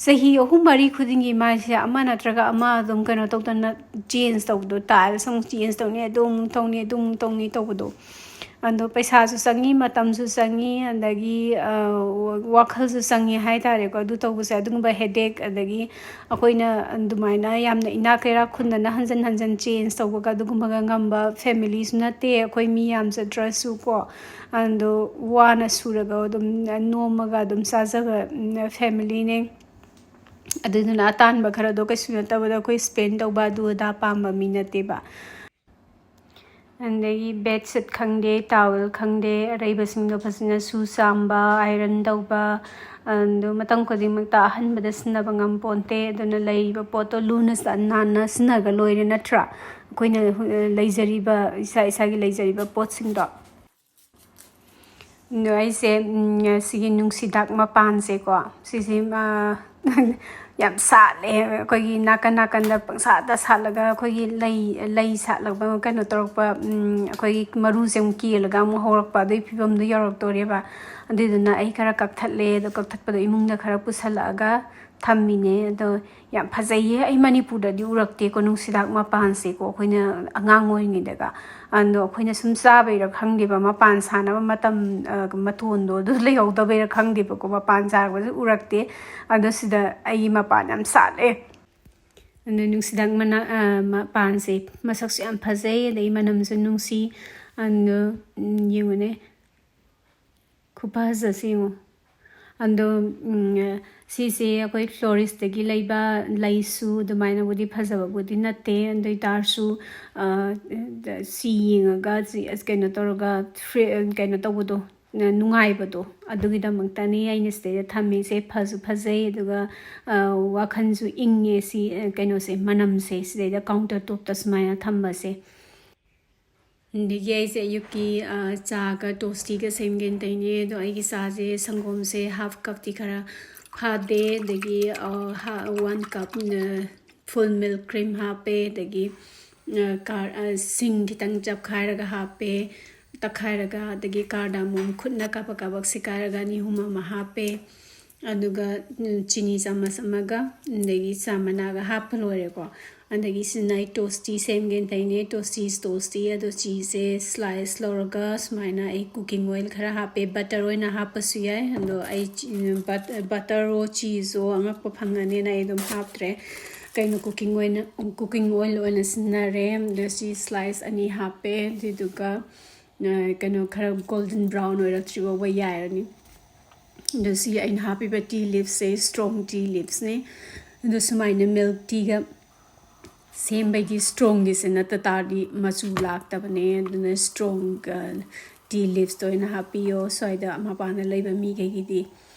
ꯆꯍꯤ ꯑꯍꯨꯝ ꯃꯔꯤ ꯈꯨꯗꯤꯡꯒꯤ ꯃꯥꯁꯦ ꯑꯃ ꯅꯠꯇ꯭ꯔꯒ ꯑꯃ ꯑꯗꯨꯝ ꯀꯩꯅꯣ ꯇꯧꯗꯅ ꯆꯦꯟꯖ ꯇꯧꯕꯗꯣ, ꯇꯥꯏꯜꯁ ꯑꯃꯨꯛ ꯆꯦꯟꯖ ꯇꯧꯅꯤ, ꯑꯗꯨ ꯑꯃꯨꯛ ꯇꯧꯅꯤ, ꯑꯗꯨ ꯑꯃꯨꯛ ꯇꯧꯅꯤ ꯇꯧꯕꯗꯣ꯫ ꯑꯗꯣ ꯄꯩꯁꯥꯁꯨ ꯆꯪꯉꯤ, ꯃꯇꯝꯁꯨ ꯆꯪꯉꯤ, ꯑꯗꯒꯤ ꯋꯥꯈꯜꯁꯨ ꯆꯪꯉꯤ ꯍꯥꯏ ꯇꯥꯔꯦꯀꯣ꯫ ꯑꯗꯨ ꯇꯧꯕꯁꯦ, ꯑꯗꯨꯒꯨꯝꯕ ꯍꯦꯗꯦꯛ, ꯑꯗꯒꯤ ꯑꯩꯈꯣꯏꯅ ꯑꯗꯨꯃꯥꯏꯅ ꯌꯥꯝꯅ ꯏꯅꯥꯛ ꯀꯩꯔꯥꯛ ꯈꯨꯟꯗꯅ ꯍꯟꯖꯟ ꯍꯟꯖꯟ ꯆꯦꯟꯖ ꯇꯧꯕꯒ ꯑꯗꯨꯒꯨꯝꯕꯒ ꯉꯝꯕ ꯐꯦꯃꯤꯂꯤꯁꯨ ꯅꯠꯇꯦ ꯑꯩꯈꯣꯏ ꯃꯤ ꯌꯥꯝꯖꯗ꯭ꯔꯁꯨ ꯀꯣ꯫ ꯑꯗꯣ ꯋꯥꯅ ꯁꯨꯔꯒ ꯑꯗꯨꯝ ꯅꯣꯝꯃꯒ ꯑꯗꯨꯝ ꯆꯥꯖꯕ ꯐꯦꯃꯤꯂꯤꯅꯦ꯫ ꯑꯗꯨꯗꯨꯅ ꯑꯇꯥꯟꯕ ꯈꯔꯗꯣ ꯀꯩꯁꯨ ꯅꯠꯇꯕꯗ ꯑꯩꯈꯣꯏ ꯁ꯭ꯄꯦꯟ ꯇꯧꯕ ꯑꯗꯨ ꯑꯗꯥ ꯄꯥꯝꯕ ꯃꯤ ꯅꯠꯇꯦꯕ꯫ ꯑꯗꯒꯤ ꯕꯦꯗꯁꯤꯠ ꯈꯪꯗꯦ, ꯇꯥꯋꯦꯜ ꯈꯪꯗꯦ, ꯑꯔꯩꯕꯁꯤꯡꯗꯣ ꯐꯖꯅ ꯁꯨ ꯆꯥꯝꯕ, ꯑꯥꯏꯔꯟ ꯇꯧꯕ, ꯑꯗꯨ ꯃꯇꯝ ꯈꯨꯗꯤꯡꯃꯛꯇ ꯑꯍꯟꯕꯗ ꯁꯤꯖꯤꯟꯅꯕ ꯉꯝꯄꯣꯟꯇꯦ꯫ ꯑꯗꯨꯅ ꯂꯩꯔꯤꯕ ꯄꯣꯠꯇꯣ ꯂꯨꯅ ꯆ-, ꯅꯥꯟꯅ ꯁꯤꯖꯤꯟꯅꯒ ꯂꯣꯏꯔꯦ, ꯅꯠꯇ꯭ꯔꯥ? ꯑꯩꯈꯣꯏꯅ ꯍꯨ-, ꯂꯩꯖꯔꯤꯕ, ꯏꯁꯥ ꯏꯁꯥꯒꯤ ꯂꯩꯖꯔꯤꯕ ꯄꯣꯠꯁꯤꯡꯗꯣ꯫ ꯑꯗꯣ ꯑꯩꯁꯦ, ꯎꯝ, ꯁꯤꯒꯤ ꯅꯨꯡꯁꯤꯗꯥꯛ ꯃꯄꯥꯟꯁꯦꯀꯣ, ꯁꯤꯁꯦ, ꯑ, ꯌꯥꯝ ꯁꯥꯠꯂꯦ꯫ ꯑꯩꯈꯣꯏꯒꯤ ꯅꯥꯀꯟ ꯅꯥꯀꯟꯗ ꯄꯪꯁꯥꯠꯇ ꯁꯥꯠꯂꯒ ꯑꯩꯈꯣꯏꯒꯤ ꯂꯩ, ꯂꯩ ꯁꯥꯠꯂꯒ ꯀꯩꯅꯣ ꯇꯧꯔꯛꯄ, ꯎꯝ, ꯑꯩꯈꯣꯏꯒꯤ ꯃꯔꯨꯁꯦ ꯑꯃꯨꯛ ꯀꯦꯜꯂꯒ ꯑꯃꯨꯛ ꯍꯧꯔꯛꯄ, ꯑꯗꯨꯒꯤ ꯐꯤꯕꯝꯗꯣ ꯌꯧꯔꯛꯇꯣꯔꯦꯕ꯫ ꯑꯗꯨꯏꯗꯨꯅ ꯑꯩ ꯈꯔ ꯀꯛꯊꯠꯂꯦ꯫ ꯑꯗꯣ ꯀꯛꯊꯠꯄꯗꯣ ꯏꯃꯨꯡꯗ ꯈꯔ ꯄꯨꯁꯜꯂꯛꯑꯒ ꯊꯝꯃꯤꯅꯦ꯫ ꯑꯗꯣ ꯌꯥꯝ ꯐꯖꯩꯌꯦ꯫ ꯑꯩ ꯃꯅꯤꯄꯨꯔꯗꯗꯤ ꯎꯔꯛꯇꯦꯀꯣ ꯅꯨꯡꯁꯤꯗꯥꯛ ꯃꯄꯥꯟꯁꯦꯀꯣ, ꯑꯩꯈꯣꯏꯅ ꯑꯉꯥꯡ ꯑꯣꯏꯔꯤꯉꯩꯗꯒ꯫ ꯑꯗꯣ ꯑꯩꯈꯣꯏꯅ ꯁꯨꯝ ꯆꯥꯕꯩꯔ ꯈꯪꯗꯦꯕ, ꯃꯄꯥꯟ ꯁꯥꯅꯕ ꯃꯇꯝ, ꯑ, ꯃꯇꯣꯟꯗꯣ ꯑꯗꯨ ꯂꯩꯍꯧꯗꯕꯩꯔ ꯈꯪꯗꯦꯕꯀꯣ, ꯃꯄꯥꯟ ꯁꯥꯔꯛꯄꯁꯦ ꯎꯔꯛꯇꯦ꯫ ꯑꯗꯣ ꯁꯤꯗ ꯑꯩꯒꯤ ꯃꯄꯥꯟ ꯌꯥꯝ ꯁꯥꯠꯂꯦ꯫ ꯑꯗꯣ ꯅꯨꯡꯁꯤꯗꯥꯛ ꯃꯅꯥ-, ꯑ, ꯃꯄꯥꯟꯁꯦ ꯃꯁꯛꯁꯨ ꯌꯥꯝ ꯐꯖꯩ, ꯑꯗꯩ ꯃꯅꯝꯁꯨ ꯅꯨꯡꯁꯤ꯫ ꯑꯗꯣ, ꯎꯝ, ꯌꯦꯡꯉꯨꯅꯦ, ꯈꯨꯐꯖꯁꯦ ꯌꯦꯡꯉꯣ꯫ ꯑꯗꯣ, ꯎꯝ, ꯁꯤꯁꯦ ꯑꯩꯈꯣꯏ florist ꯇꯒꯤ ꯂꯩꯕ ꯂꯩꯁꯨ ꯑꯗꯨꯃꯥꯏꯅꯕꯨꯗꯤ ꯐꯖꯕꯕꯨꯗꯤ ꯅꯠꯇꯦ꯫ ꯑꯗꯨ ꯑꯣꯏ ꯇꯥꯔꯁꯨ, ꯑ, ꯁꯤ ꯌꯦꯡꯉꯒ ꯁꯤ, ꯑꯁ, ꯀꯩꯅꯣ ꯇꯧꯔꯒ ꯐ꯭ꯔꯤ-, ꯀꯩꯅꯣ ꯇꯧꯕꯗꯣ, ꯅꯨꯡꯉꯥꯏꯕꯗꯣ, ꯑꯗꯨꯒꯤꯗꯃꯛꯇꯅꯤ ꯑꯩꯅ ꯁꯤꯗꯩꯗ ꯊꯝꯃꯤꯁꯦ꯫ ꯐꯁꯨ ꯐꯖꯩ, ꯑꯗꯨꯒ, ꯑ, ꯋꯥꯈꯜꯁꯨ ꯏꯪꯉꯦ ꯁꯤ, ꯑ, ꯀꯩꯅꯣꯁꯦ, ꯃꯅꯝꯁꯦ ꯁꯤꯗꯩꯗ counter top ꯇ ꯁꯨꯃꯥꯏꯅ ꯊꯝꯕꯁꯦ꯫ ꯑꯗꯒꯤ ꯑꯩꯁꯦ ꯑꯌꯨꯛꯀꯤ, ꯑ, ꯆꯥꯒ toast ꯒ ꯁꯦꯝꯒꯦꯅ ꯇꯧꯔꯤꯅꯦ꯫ ꯑꯗꯣ ꯑꯩꯒꯤ ꯆꯥꯁꯦ ꯁꯪꯒꯣꯝꯁꯦ half cup ꯇꯤ ꯈꯔ ꯐꯥꯗꯦ, ꯑꯗꯒꯤ, ꯑ, ꯍꯥ-, one cup, ꯑ, full milk cream ꯍꯥꯞꯄꯦ, ꯑꯗꯒꯤ, ꯑ, ꯀꯥ-, ꯑ, ꯁꯤꯡ ꯈꯤꯇꯪ ꯆꯞꯈꯥꯏꯔꯒ ꯍꯥꯞꯄꯦ, ꯇꯛꯈꯥꯏꯔꯒ, ꯑꯗꯒꯤ cardamom ꯈꯨꯠꯅ ꯀꯥꯕꯛ ꯀꯥꯕꯛ ꯁꯤꯀꯥꯏꯔꯒ ꯑꯅꯤ ꯑꯍꯨꯝ ꯑꯃ ꯍꯥꯞꯄꯦ꯫ ꯑꯗꯨꯒ, ꯎꯝ, ꯆꯤꯅꯤ ꯆꯥꯃꯁ ꯑꯃꯒ, ꯑꯗꯒꯤ ꯆꯥ ꯃꯅꯥꯒ ꯍꯥꯞꯄ ꯂꯣꯏꯔꯦꯀꯣ꯫ ꯑꯗꯒꯤ ꯁꯤꯅ ꯑꯩ toast ꯁꯦꯝꯒꯦꯅ ꯇꯧꯔꯤꯅꯦ꯫ Toast, toast꯫ ꯑꯗꯣ ꯆꯤꯁꯦ slice ꯂꯧꯔꯒ ꯁꯨꯃꯥꯏꯅ ꯑꯩ cooking oil ꯈꯔ ꯍꯥꯞꯄꯦ꯫ Butter ꯑꯣꯏꯅ ꯍꯥꯞꯄꯁꯨ ꯌꯥꯏ꯫ ꯑꯗꯣ ꯑꯩ ꯆꯤ-, but-, butter ꯔꯣ cheese ꯔꯣ ꯑꯉꯛꯄ ꯐꯪꯉꯅꯤꯅ ꯑꯩ ꯑꯗꯨꯝ ꯍꯥꯞꯇ꯭ꯔꯦ꯫ ꯀꯩꯅꯣ, cooking ꯑꯣꯏꯅ, cooking oil ꯑꯣꯏꯅ ꯁꯤꯖꯤꯟꯅꯔꯦ꯫ ꯑꯗꯣ ꯁꯤ slice ꯑꯅꯤ ꯍꯥꯞꯄꯦ꯫ ꯑꯗꯨꯗꯨꯒ, ꯑ, ꯀꯩꯅꯣ, ꯈꯔ golden brown ꯑꯣꯏꯔꯛꯇ꯭ꯔꯤ ꯐꯥꯎꯕ ꯌꯥꯏꯔꯅꯤ꯫ ꯑꯗꯣ ꯁꯤ ꯑꯩꯅ ꯍꯥꯞꯄꯤꯕ tea leaves ꯁꯦ strong tea leaves ꯅꯦ꯫ ꯑꯗꯣ ꯁꯨꯃꯥꯏꯅ milk tea ꯒ ꯁꯦꯝꯕꯒꯤ strong ꯒꯤꯁꯦ ꯅꯠꯇ ꯇꯥꯔꯗꯤ ꯃꯆꯨ ꯂꯥꯛꯇꯕꯅꯦ꯫ ꯑꯗꯨꯅ strong, ꯑ, tea leaves ꯇꯣ ꯑꯣꯏꯅ ꯍꯥꯞꯄꯤꯌꯣ ꯁ꯭ꯋꯥꯏꯗ ꯃꯄꯥꯟꯗ ꯂꯩꯕ ꯃꯤꯈꯩꯒꯤꯗꯤ꯫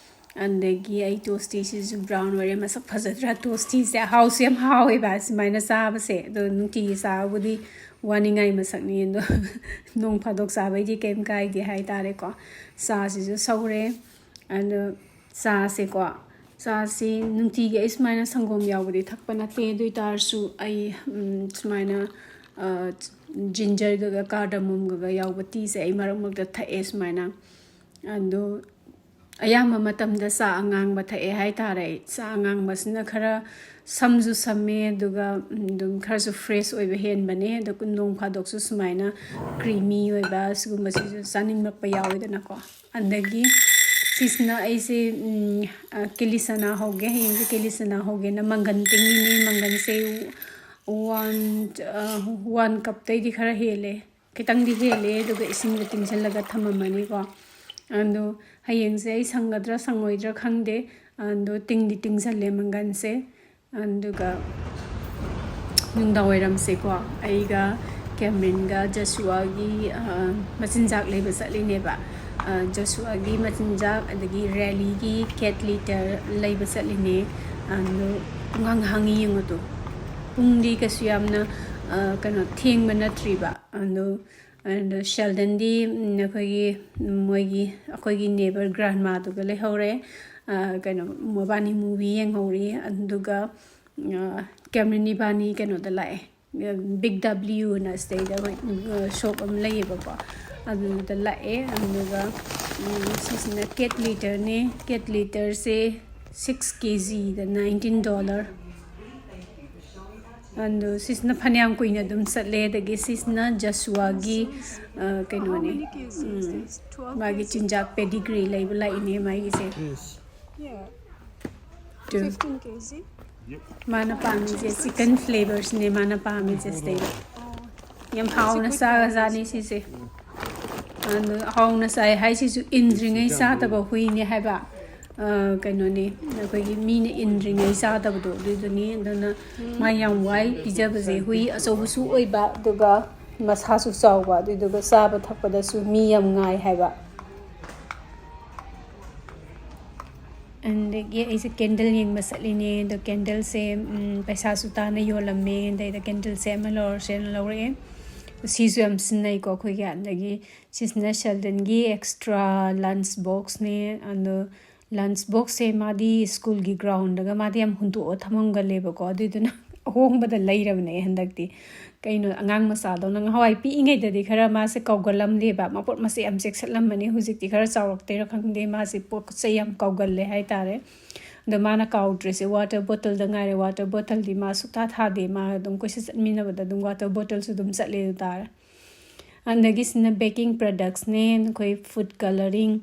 ꯑꯗꯒꯤ ꯑꯩ ꯇꯣꯁꯇꯤꯁꯤꯁꯨ ꯕ꯭ꯔꯥꯎꯟ ꯑꯣꯏꯔꯦ꯫ ꯃꯁꯛ ꯐꯖꯗ꯭ꯔꯥ? ꯇꯣꯁꯇꯤꯁꯦ ꯍꯥꯎꯁꯨ ꯌꯥꯝ ꯍꯥꯎꯋꯦꯕ ꯁꯨꯃꯥꯏꯅ ꯆꯥꯕꯁꯦ꯫ ꯑꯗꯣ ꯅꯨꯡꯇꯤꯒꯤ ꯆꯥꯕꯕꯨꯗꯤ ꯋꯥꯅꯤꯡꯉꯥꯏ ꯃꯁꯛꯅꯤ꯫ ꯑꯗꯣ ꯅꯣꯡ ꯐꯥꯗꯣꯛ ꯆꯥꯕꯩꯗꯤ ꯀꯩꯝ ꯀꯥꯏꯗꯦ ꯍꯥꯏꯇꯥꯔꯦꯀꯣ꯫ ꯆꯥꯁꯤꯁꯨ ꯁꯧꯔꯦ꯫ ꯑꯗꯣ ꯆꯥꯁꯦꯀꯣ, ꯆꯥꯁꯤ ꯅꯨꯡꯇꯤꯒꯤ ꯑꯩ ꯁꯨꯃꯥꯏꯅ ꯁꯪꯒꯣꯝ ꯌꯥꯎꯕꯗꯤ ꯊꯛꯄ ꯅꯠꯇꯦ꯫ ꯑꯗꯨ ꯑꯣꯏꯇꯥꯔꯁꯨ ꯑꯩ, ꯎꯝ, ꯁꯨꯃꯥꯏꯅ, ꯑ, ꯖꯤꯟꯖꯔꯒꯒ ꯀꯥꯔꯗꯥꯃꯣꯝꯒꯒ ꯌꯥꯎꯕ ꯇꯤꯁꯦ ꯑꯩ ꯃꯔꯛ ꯃꯔꯛꯇ ꯊꯛꯑꯦ ꯁꯨꯃꯥꯏꯅ꯫ ꯑꯗꯣ ꯑꯌꯥꯝꯕ ꯃꯇꯝꯗ ꯆꯥ ꯑꯉꯥꯡꯕ ꯊꯛꯑꯦ ꯍꯥꯏꯇꯥꯔꯦ꯫ ꯆꯥ ꯑꯉꯥꯡꯕꯁꯤꯅ ꯈꯔ ꯁꯝꯁꯨ ꯁꯝꯃꯦ, ꯑꯗꯨꯒ, ꯎꯝ, ꯑꯗꯨꯝ ꯈꯔꯁꯨ ꯐ꯭ꯔꯦꯁ ꯑꯣꯏꯕ ꯍꯦꯟꯕꯅꯦ꯫ ꯑꯗꯣ ꯅꯣꯡ ꯐꯥꯗꯣꯛꯁꯨ ꯁꯨꯃꯥꯏꯅ ꯀ꯭ꯔꯤꯃꯤ ꯑꯣꯏꯕ ꯁꯤꯒꯨꯝꯕꯁꯤꯁꯨ ꯆꯥꯅꯤꯡꯂꯛꯄ ꯌꯥꯎꯋꯦꯗꯅꯀꯣ꯫ ꯑꯗꯒꯤ ꯁꯤꯁꯤꯅ ꯑꯩꯁꯦ, ꯎꯝ, ꯑ, ꯀꯦꯂꯤ ꯆꯅꯥ ꯍꯧꯒꯦ꯫ ꯍꯌꯦꯡꯁꯦ ꯀꯦꯂꯤ ꯆꯅꯥ ꯍꯧꯒꯦꯅ ꯃꯪꯒꯟ ꯇꯤꯡꯉꯤꯅꯦ꯫ ꯃꯪꯒꯟꯁꯦ ꯋꯥꯟ, ꯑ, ꯋꯥꯟ ꯀꯞꯇꯩꯗꯤ ꯈꯔ ꯍꯦꯜꯂꯦ꯫ ꯈꯤꯇꯪꯗꯤ ꯍꯦꯜꯂꯦ꯫ ꯑꯗꯨꯒ ꯏꯁꯤꯡꯗ ꯇꯤꯡꯁꯤꯜꯂꯒ ꯊꯝꯃꯝꯃꯅꯤꯀꯣ꯫ ꯑꯗꯣ ꯍꯌꯦꯡꯁꯦ ꯑꯩ ꯁꯪꯒꯗ꯭ꯔꯥ ꯁꯪꯉꯣꯏꯗ꯭ꯔꯥ ꯈꯪꯗꯦ꯫ ꯑꯗꯣ ꯇꯤꯡꯗꯤ ꯇꯤꯡꯁꯜꯂꯦ ꯃꯪꯒꯟꯁꯦ꯫ ꯑꯗꯨꯒ ꯅꯨꯡꯗꯥꯡ ꯋꯥꯏꯔꯝꯁꯦꯀꯣ, ꯑꯩꯒ ꯀꯦꯝꯔꯤꯟꯒ ꯖꯁꯨꯋꯥꯒꯤ, ꯑ, ꯃꯆꯤꯟꯖꯥꯛ ꯂꯩꯕ ꯆꯠꯂꯤꯅꯦꯕ꯫ ꯑ, ꯖꯁꯨꯋꯥꯒꯤ ꯃꯆꯤꯟꯖꯥꯛ, ꯑꯗꯒꯤ ꯔꯦꯂꯤꯒꯤ ꯀꯦꯠ ꯂꯤꯇꯔ ꯂꯩꯕ ꯆꯠꯂꯤꯅꯦ꯫ ꯑꯗꯨ ꯄꯨꯡꯍꯥꯡ ꯍꯥꯡꯉꯤ ꯌꯦꯡꯉꯨ ꯇꯨ꯫ ꯄꯨꯡꯗꯤ ꯀꯩꯁꯨ ꯌꯥꯝꯅ, ꯑ, ꯀꯩꯅꯣ, ꯊꯦꯡꯕ ꯅꯠꯇ꯭ꯔꯤꯕ꯫ ꯑꯗꯨ, ꯑꯗꯨ ꯁꯦꯜꯗꯟꯗꯤ, ꯎꯝ, ꯑꯩꯈꯣꯏꯒꯤ, ꯎꯝ, ꯃꯣꯏꯒꯤ, ꯑꯩꯈꯣꯏꯒꯤ ꯅꯦꯕꯔ ꯒ꯭ꯔꯥꯟꯃꯥꯗꯨꯒ ꯂꯩꯍꯧꯔꯦ꯫ ꯑ, ꯀꯩꯅꯣ, ꯃꯕꯥꯅꯤ movie ꯌꯦꯡꯍꯧꯔꯤ꯫ ꯑꯗꯨꯒ, ꯑ, ꯀꯦꯝꯔꯤꯟ ꯏꯕꯥꯅꯤ ꯀꯩꯅꯣꯗ ꯂꯥꯛꯑꯦ꯫ ꯕꯤꯛ ꯗꯕ꯭ꯂꯤꯎꯅ ꯁꯤꯗꯩꯗ ꯑꯩꯈꯣꯏ, ꯑ, ꯁꯣꯞ ꯑꯃ ꯂꯩꯌꯦꯕꯀꯣ꯫ ꯑꯗꯨꯗ ꯂꯥꯛꯑꯦ꯫ ꯑꯗꯨꯒ, ꯎꯝ, ꯁꯤꯁꯤꯅ ꯀꯦꯠ ꯂꯤꯇꯔꯅꯦ꯫ ꯀꯦꯠ ꯂꯤꯇꯔꯁꯦ ꯁꯤꯛꯁ ꯀꯦ ꯖꯤꯗ ꯅꯥꯏꯟꯇꯤꯟ ꯗꯣꯂꯔ꯫ ꯑꯗꯣ ꯁꯤꯁꯤꯅ ꯐꯅꯌꯥꯝ ꯀꯨꯏꯅ ꯑꯗꯨꯝ ꯆꯠꯂꯦ꯫ ꯑꯗꯒꯤ ꯁꯤꯁꯤꯅ ꯖꯁꯨꯋꯥꯒꯤ, ꯑ, ꯀꯩꯅꯣꯅꯦ, ꯎꯝ, ꯃꯥꯒꯤ ꯆꯤꯟꯖꯥꯛ ꯄꯦꯗꯤꯒ꯭ꯔꯤ ꯂꯩꯕ ꯂꯥꯛꯏꯅꯦ ꯃꯥꯒꯤꯁꯦ꯫ ꯇꯨ꯫ ꯃꯥꯅ ꯄꯥꯝꯃꯤꯁꯦ ꯆꯤꯀꯟ ꯐ꯭ꯂꯦꯕꯔꯁꯅꯦ ꯃꯥꯅ ꯄꯥꯝꯃꯤꯁꯦ ꯁꯤꯗꯩꯗ꯫ ꯌꯥꯝ ꯍꯥꯎꯅ ꯆꯥꯒꯖꯥꯠꯅꯤ ꯁꯤꯁꯦ꯫ ꯑꯗꯨ ꯍꯥꯎꯅ ꯆꯥꯏ ꯍꯥꯏꯁꯤꯁꯨ ꯏꯟꯗ꯭ꯔꯤꯉꯩ ꯆꯥꯗꯕ ꯍꯨꯏꯅꯦ ꯍꯥꯏꯕ꯫ ꯑ, ꯀꯩꯅꯣꯅꯤ, ꯑꯩꯈꯣꯏꯒꯤ ꯃꯤꯅ ꯏꯟꯗ꯭ꯔꯤꯉꯩ ꯆꯥꯗꯕꯗꯣ ꯑꯗꯨꯗꯨꯅꯤ꯫ ꯑꯗꯨꯅ ꯃꯥ ꯌꯥꯝ ꯋꯥꯏ ꯄꯤꯖꯕꯁꯦ꯫ ꯍꯨꯏ ꯑꯆꯧꯕꯁꯨ ꯑꯣꯏꯕ, ꯑꯗꯨꯒ ꯃꯁꯥꯁꯨ ꯆꯥꯎꯕ, ꯑꯗꯨꯗꯨꯒ ꯆꯥꯕ ꯊꯛꯄꯗꯁꯨ ꯃꯤ ꯌꯥꯝ ꯉꯥꯏ ꯍꯥꯏꯕ꯫ ꯑꯗꯒꯤ ꯑꯩꯁꯦ ꯀꯦꯟꯗꯜ ꯌꯦꯡꯕ ꯆꯠꯂꯤꯅꯦ꯫ ꯑꯗꯣ ꯀꯦꯟꯗꯜꯁꯦ ꯄꯩꯁꯥꯁꯨ ꯇꯥꯅ ꯌꯣꯜꯂꯝꯃꯦ꯫ ꯑꯗꯩꯗ ꯀꯦꯟꯗꯜꯁꯦ ꯑꯃ ꯂꯧꯔꯁꯦꯅ ꯂꯧꯔꯛꯑꯦ꯫ ꯁꯤꯁꯨ ꯌꯥꯝ ꯁꯤꯖꯤꯟꯅꯩꯀꯣ ꯑꯩꯈꯣꯏꯒꯤ꯫ ꯑꯗꯒꯤ ꯁꯤꯁꯤꯅ ꯁꯦꯜꯗꯟꯒꯤ ꯑꯦꯛꯁꯇ꯭ꯔꯥ ꯂꯟꯁ ꯕꯣꯛꯁꯅꯦ꯫ ꯑꯗꯣ ꯂꯟꯁ ꯕꯣꯛꯁꯁꯦ ꯃꯥꯗꯤ ꯁ꯭ꯀꯨꯜꯒꯤ ꯒ꯭ꯔꯥꯎꯟꯗꯒ ꯃꯥꯗꯤ ꯌꯥꯝ ꯍꯨꯟꯗꯣꯛꯑ ꯊꯝꯃꯝꯒꯜꯂꯦꯕꯀꯣ꯫ ꯑꯗꯨꯏꯗꯨꯅ ꯑꯍꯣꯡꯕꯗ ꯂꯩꯔꯕꯅꯦ ꯑꯩ ꯍꯟꯗꯛꯇꯤ꯫ ꯀꯩꯅꯣ, ꯑꯉꯥꯡ ꯃꯆꯥꯗꯧꯅ꯫ ꯉꯍꯥꯟꯋꯥꯏ ꯄꯤꯛꯏꯉꯩꯗꯗꯤ ꯈꯔ ꯃꯥꯁꯦ ꯀꯥꯎꯒꯜꯂꯝꯗꯦꯕ, ꯃꯄꯣꯠ ꯃꯆꯩ ꯌꯥꯝ ꯆꯦꯛꯁꯤꯜꯂꯝꯕꯅꯦ꯫ ꯍꯧꯖꯤꯛꯇꯤ ꯈꯔ ꯆꯥꯎꯔꯛꯇꯩꯔ ꯈꯪꯗꯦ, ꯃꯥꯁꯦ ꯄꯣꯠ ꯆꯩ ꯌꯥꯝ ꯀꯥꯎꯒꯜꯂꯦ ꯍꯥꯏꯇꯥꯔꯦ꯫ ꯑꯗꯣ ꯃꯥꯅ ꯀꯥꯎꯗ꯭ꯔꯤꯁꯦ ꯋꯥꯇꯔ ꯕꯣꯇꯜꯗ ꯉꯥꯏꯔꯦ꯫ ꯋꯥꯇꯔ ꯕꯣꯇꯜꯗꯤ ꯃꯥ ꯁꯨꯛꯊꯥ ꯊꯥꯗꯦ꯫ ꯃꯥ ꯑꯗꯨꯝ ꯀꯣꯏꯆꯠ ꯆꯠꯃꯤꯟꯅꯕꯗ ꯑꯗꯨꯝ ꯋꯥꯇꯔ ꯕꯣꯇꯜꯁꯨ ꯑꯗꯨꯝ ꯆꯠꯂꯦ ꯑꯗꯨ ꯇꯥꯔꯦ꯫ ꯑꯗꯒꯤ ꯁꯤꯅ ꯕꯦꯀꯤꯡ ꯄ꯭ꯔꯗꯛꯁꯅꯦ, ꯑꯩꯈꯣꯏ ꯐꯨꯗ ꯀꯂꯔꯤꯡ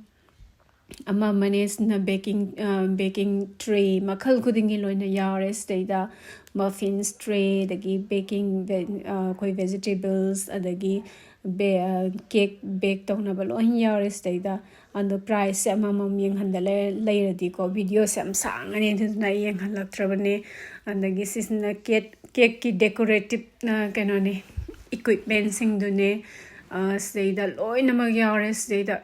ꯑꯃ ꯑꯃꯅꯦ꯫ ꯁꯤꯅ ꯕꯦꯀꯤꯡ, ꯕꯦꯀꯤꯡ ꯇ꯭ꯔꯦ ꯃꯈꯜ ꯈꯨꯗꯤꯡꯒꯤ ꯂꯣꯏꯅ ꯌꯥꯎꯔꯦ ꯁꯤꯗꯩꯗ꯫ ꯃꯐꯤꯟꯁ ꯇ꯭ꯔꯦ, ꯑꯗꯒꯤ ꯕꯦꯀꯤꯡ, ꯑꯩꯈꯣꯏ ꯚꯦꯖꯤꯇꯦꯕꯜꯁ, ꯑꯗꯒꯤ ꯀꯦꯛ ꯕꯦꯛ ꯇꯧꯅꯕ ꯂꯣꯏ ꯌꯥꯎꯔꯦ ꯁꯤꯗꯩꯗ꯫ ꯑꯗꯣ ꯄ꯭ꯔꯥꯏꯁꯁꯦ ꯑꯃꯃꯝ ꯌꯦꯡꯍꯟꯗ ꯂꯩ-, ꯂꯩꯔꯗꯤꯀꯣ, ꯚꯤꯗꯤꯑꯣꯁꯦ ꯌꯥꯝ ꯁꯥꯡꯉꯅꯤ, ꯑꯗꯨꯗꯨꯅ ꯑꯩ ꯌꯦꯡꯍꯜꯂꯛꯇ꯭ꯔꯕꯅꯦ꯫ ꯑꯗꯒꯤ ꯁꯤꯁꯤꯅ ꯀꯦꯛ, ꯀꯦꯛꯀꯤ ꯗꯦꯀꯣꯔꯦꯇꯤꯞ, ꯀꯩꯅꯣꯅꯦ, ꯏꯀ꯭ꯋꯤꯞꯃꯦꯟꯁꯤꯡꯗꯨꯅꯦ꯫ ꯁꯤꯗꯩꯗ ꯂꯣꯏꯅꯃꯛ ꯌꯥꯎꯔꯦ ꯁꯤꯗꯩꯗ꯫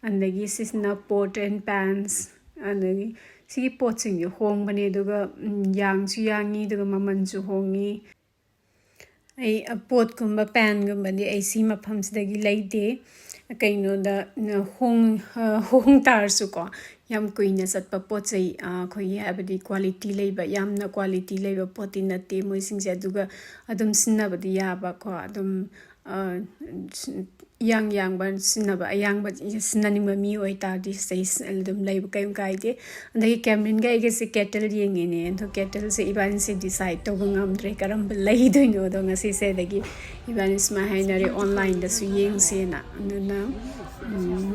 ꯑꯗꯒꯤ ꯁꯤꯁꯤꯅ ꯄꯣꯠ ꯑꯦꯟ ꯄꯦꯟꯁ꯫ ꯑꯗꯒꯤ ꯁꯤꯒꯤ ꯄꯣꯠꯁꯤꯡꯁꯦ ꯍꯣꯡꯕꯅꯦ, ꯑꯗꯨꯒ ꯌꯥꯡꯁꯨ ꯌꯥꯡꯉꯤ, ꯑꯗꯨꯒ ꯃꯃꯜꯁꯨ ꯍꯣꯡꯉꯤ꯫ ꯑꯩ ꯄꯣꯠꯀꯨꯝꯕ ꯄꯦꯟꯒꯨꯝꯕꯗꯤ ꯑꯩ ꯁꯤ ꯃꯐꯝꯁꯤꯗꯒꯤ ꯂꯩꯗꯦ꯫ ꯀꯩꯅꯣꯗ, ꯍꯣꯡ-, ꯍꯣꯡ ꯇꯥꯔꯁꯨꯀꯣ, ꯌꯥꯝ ꯀꯨꯏꯅ ꯆꯠꯄ ꯄꯣꯠ ꯆꯩ, ꯑꯩꯈꯣꯏꯒꯤ ꯍꯥꯏꯕꯗꯤ ꯀ꯭ꯋꯥꯂꯤꯇꯤ ꯂꯩꯕ, ꯌꯥꯝꯅ ꯀ꯭ꯋꯥꯂꯤꯇꯤ ꯂꯩꯕ ꯄꯣꯠꯇꯤ ꯅꯠꯇꯦ ꯃꯣꯏꯁꯤꯡꯁꯦ꯫ ꯑꯗꯨꯒ ꯑꯗꯨꯝ ꯁꯤꯖꯤꯟꯅꯕꯗꯤ ꯌꯥꯕꯀꯣ, ꯑꯗꯨꯝ ꯏꯌꯥꯡ ꯌꯥꯡꯕ ꯁꯤꯖꯤꯟꯅꯕ, ꯑꯌꯥꯡꯕ ꯁꯤꯖꯤꯟꯅꯅꯤꯡꯕ ꯃꯤ ꯑꯣꯏꯇꯥꯔꯗꯤ ꯁꯤꯗꯩ ꯑꯗꯨꯝ ꯂꯩꯕ ꯀꯩꯝ ꯀꯥꯏꯗꯦ꯫ ꯑꯗꯒꯤ ꯀꯦꯝꯔꯤꯟꯒ ꯑꯩꯒꯁꯦ ꯀꯦꯇꯜ ꯌꯦꯡꯉꯤꯅꯦ꯫ ꯑꯗꯣ ꯀꯦꯇꯜꯁꯦ ꯏꯕꯥꯅꯤꯁꯦ ꯗꯤꯁꯥꯏꯠ ꯇꯧꯕ ꯉꯝꯗ꯭ꯔꯦ ꯀꯔꯝꯕ ꯂꯩꯗꯣꯏꯅꯣ꯫ ꯑꯗꯣ ꯉꯁꯤꯁꯦ ꯑꯗꯒꯤ ꯏꯕꯥꯅꯤ ꯁꯨꯃꯥꯏꯅ ꯍꯥꯏꯅꯔꯦ, ꯑꯣꯟꯂꯥꯏꯟꯗꯁꯨ ꯌꯦꯡꯁꯦꯅ꯫ ꯑꯗꯨꯅ